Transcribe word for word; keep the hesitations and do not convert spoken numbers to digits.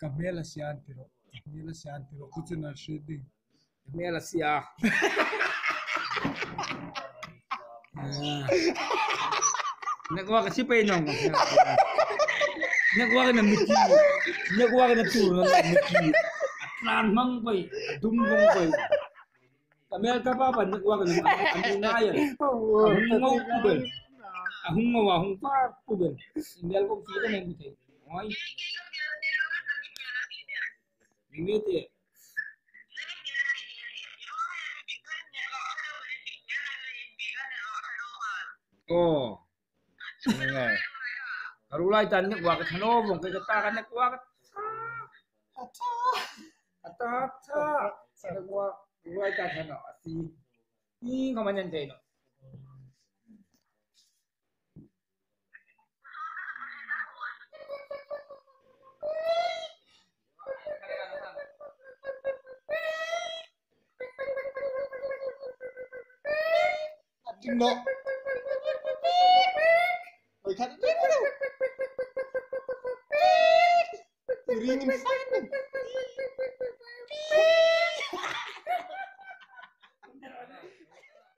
Ka hmel a sia an ti ro. Ka hmel a sia an ti ro. Kuchun an hriet ding. Ka hmel a sia. Ah. Network a si pei nawng. Network na miti. Network na tur na miti. A tlan hmang pei. A dum hmang pei. Ka hmel ka pa pa network na a mi ngai. A hung ngau pu bel. A hung ngau a hung pa pu bel. Hmel ko fi ka nei mi thei. Oi. Mi mi ti. Oh. Ngai. Ka ruolhai tan network ka tha naw vong, ka ta ka network. A ta ta. Network, ruolhai tan tha naw, a si. Ni ka man an thei naw. Ring in fan.